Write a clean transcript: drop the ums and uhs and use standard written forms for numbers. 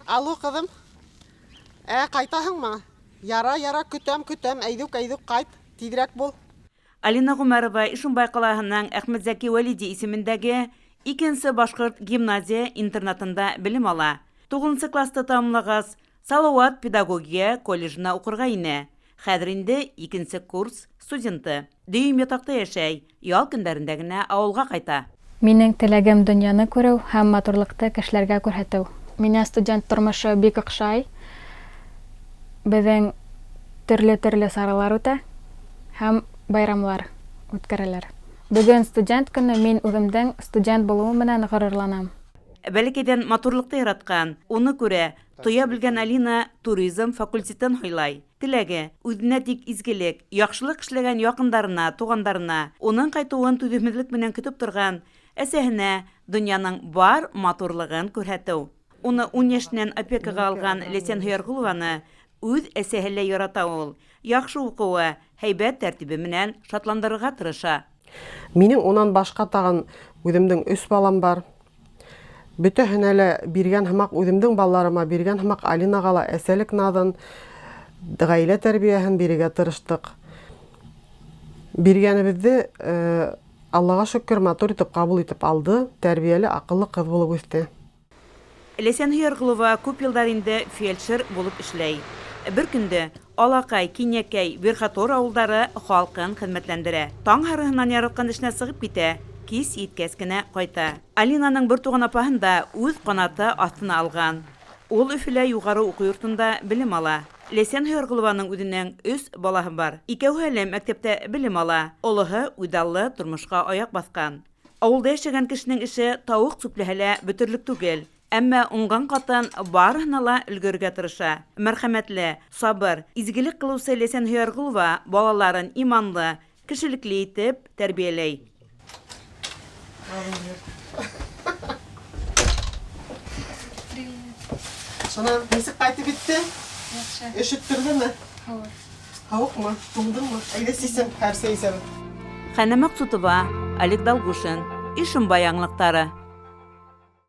Алло, ҡыҙым. Ә, ҡайтаһыңмы? Ярай, ярай, көтәм, көтәм. Әйҙүк, әйҙүк, ҡайт. Тиҙерәк бул. Алина Ғүмәрова Ишембай ҡалаһының Әхмәтзәки Вәлиди исемендәге икенсе башҡорт гимназия интернатында белем ала. Туғыҙынсы класты тамамлағас, Салауат педагогия колледжына уҡырға инә. Хәҙер инде икенсе курс студенты. Дөйөм ятаҡта йәшәй, ял көндәрендә генә ауылға ҡайта. Минең теләгем донъяны күреү һәм матурлыҡты кешеләргә күрһәтеү. Миңә студент тормошо бик оҡшай. Беҙҙең төрлө-төрлө саралар үтә һәм байрамлар үткәрәләр. Бөгөн студент көнө, мин үҙемдең студент булыуым менән ғорурланам. Бәләкәйҙән матурлыҡты яратҡан, уны күрә, тоя белгән Алина туризм факультетын һайлай. Теләге, үҙенә тик изгелек, яҡшылыҡ эшләгән яҡындарына, туғандарына, уның ҡайтыуын түҙемһеҙлек менән көтөп торған әсәһенә донъяның бар матурлығын күрһәтеү. Уны ун йәшенән опекаға алған Ләйсән Һөйәрғолованы үҙ әсәһе лә ярата ул. Яҡшы уҡыуы, һәйбәт тәртибе менән шатландырырға тырыша. Минең унан башҡа тағын үҙемдең өс балам бар. Бөтәһенә лә биргән һымаҡ, үҙемдең балаларыма биргән һымаҡ Алинаға ла әсәлек наҙын, ғаилә тәрбиәһен бирергә тырыштыҡ. Биргәнебеҙҙе Аллаға шөкөр, матур итеп ҡабул итеп алды, тәрбиәле, аҡыллы ҡыҙ булып үҫте. Ләйсән Һөйәрғолова күп йылдар инде фельдшер булып эшләй. Бер көндә Алаҡай, Кинйәкәй, Верхотор ауылдары халҡын хеҙмәтләндерә. Таң һарыһынан яратҡан эшенә сығып китә, кис еткәс кенә ҡайта. Алинаның бер туған апаһын да үҙ ҡанаты аҫтына алған. Ул Өфөлә юғары уҡыу йортонда белем ала. Ләйсән Һөйәрғолованың үҙенең өс балаһы бар. Икәүһе әле мәктәптә белем ала. Олоһо үҙаллы тормошҡа аяҡ баҫҡан. Ауылда йәшәгән кешенең эше тауыҡ сүпләһә лә бөтөрлөк түгел. Әммә уңған ҡатын барыһына ла өлгөрөргә тырыша. Мәрхәмәтле, сабыр, изгелек ҡылыусы Ләйсән Һөйәрғолова балаларын иманлы, кешелекле итеп тәрбиәләй. Шунан нисек ҡайтып еттең? Яҡшы. Өшөттөрҙөмө? Һыуыҡ. Һыуыҡмы? Туңдыңмы? Әйҙә сисен, һәр сәй эсәбеҙ. Хәнә Маҡсутова, Олег Долгушин, Ишембай яңылыҡтары.